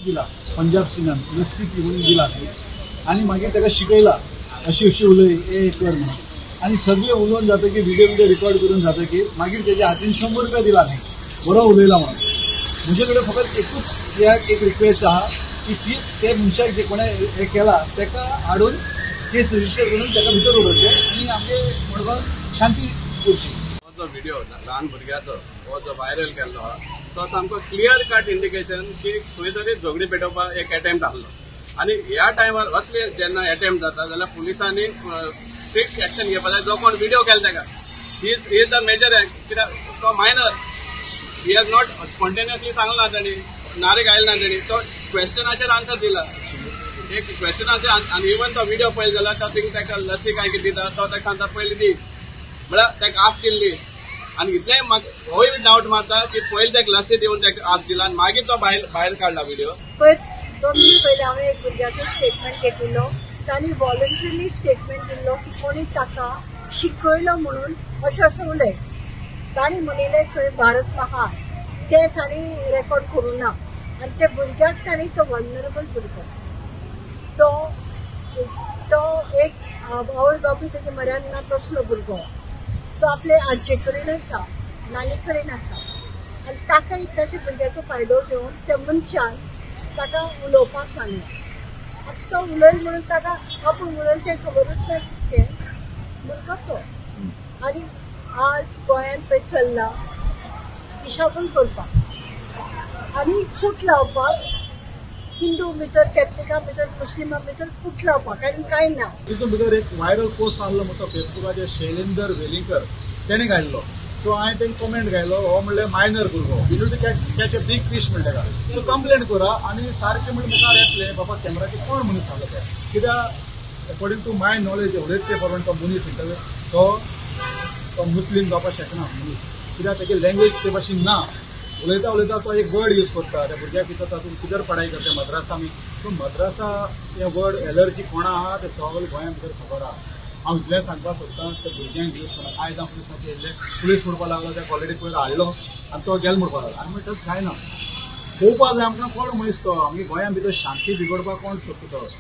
दिला पंजाब सिंगान लस्सी पिवन दिला आनी मागीर ताका शिकयला अशी अशी उलय हे कर म्हणून आनी सगळे उलोवन जातकीर व्हिडिओ रिकॉर्ड करून जातकीर मागीर तेज्या हातीन 100 रुपया दिला न्ही बरो उलयला म्हणून. म्हजे कडेन फकत एकूच एक रिक्वेस्ट आहा की ती ते मनशाक जे कोणें हें केला ताका हाडून केस रजिस्टर करून ताका भितर उडोवचें आनी आमगे मडगांव शांती उरची. हो जो व्हिडिओ ल्हान भुरग्याचो हो जो व्हायरल केल्लो आहा तो सामको क्लियर कट इंडिकेशन की खंय तरी झगडी पेटोवपाक एक एटेम्प्ट आसलो आनी ह्या टायमार असले जेन्ना एटेम्प्ट जाता जाल्यार पुलिसांनी स्ट्रिक्ट एक्शन घेवपाक जाय. जो कोण व्हिडिओ केला ताका he is the major कित्याक तो minor he has not spontaneously सांगला ताणी नारे घायला ना ताणी तो क्वेश्चनाचेर आन्सर दिला एक क्वेश्चनाचेर आनी इवन तो व्हिडिओ पळयलो जाल्यार तो थिंग ताका लसी काय कितें दिता तो ताका सांगता पयलीं दी म्हळ्यार ताका आस दिल्ली आनी इतलें होय डावट मारता की पयलीं ताका लसी दिवन ताका आस दिला आनी मागीर तो भायर काडला व्हिडिओ. पयर 2 दीस पयलीं हांवें एक भुरग्याचो स्टेटमेंट घेतिल्लो. तांणी वॉलंटरीली स्टेटमेंट दिल्लो की कोणी ताका शिकयलो म्हणून अशें अशें उलय. तांणी म्हणिल्लें खंय भारत महान तें तांणी रेकॉर्ड करूं ना आनी त्या भुरग्याक तांणी तो वल्नरेबल भुरगो तो तो एक आवय बापूय तेजे म्हऱ्यान ना तसलो भुरगो तो आपले आजये कडेन आसा नानी कडेन आसा आनी ताका ताच्या भुरग्याचो फायदो घेवन त्या मनशान ताका उलोवपाक सांगलें. आतां तो उलयल म्हणून ताका आपूण उलयल तें खबरूच ना कितें भुरगो तो. आनी आज गोंयांत पळय चल्ला दिशाभूल करपाक आनी फूट लावपाक हिंदू भितर कॅथलिकां भितर मुस्लिमां भितर फूट लावपाक आनी कांय ना. तितून भितर एक व्हायरल पोस्ट आहलो म्हणटा फेसबुकाचेर शैलेंदर वेलिंगकर तेणें घायल्लो. सो हांवें तेंका कमेंट घायलो हो म्हणल्यार मायनर भुरगो you to catch a big fish म्हणटा ताका. सो कंप्लेन करा आनी सारकें म्हणून मुखार येतलें बाबा कॅमेराचेर कोण मनीस आसलो ते कित्याक अकॉर्डिंग टू my knowledge एवढेच ते प्रमाण तो मनीस म्हणटा तो मुस्लीम जावपाक शकना मनीस कित्याक तेजी लँग्वेज ते भाशेन ना. उलयता उलयता तो एक वर्ड यूज करता त्या भुरग्याक विचारता तातूंत किधर पढाई करता मद्रासा मी. सो मद्रासा हे वर्ड एलर्जी कोणा आहा ते सगळे गोंया भितर खबर आहा. हांव इतलें सांगपाक सोदतां त्या भुरग्यांक यूज करना. आयज हांव पुलिसांचे येयल्ले पुलीस म्हणपाक लागलो त्या ऑलरेडी पयर हाडलो आनी तो गेलो म्हणपाक लागलो आनी म्हणटा तशें जायना. पळोवपाक जाय आमकां कोण मनीस तो आमगे गोंया भितर शांती बिगडपाक कोण सोदता तो.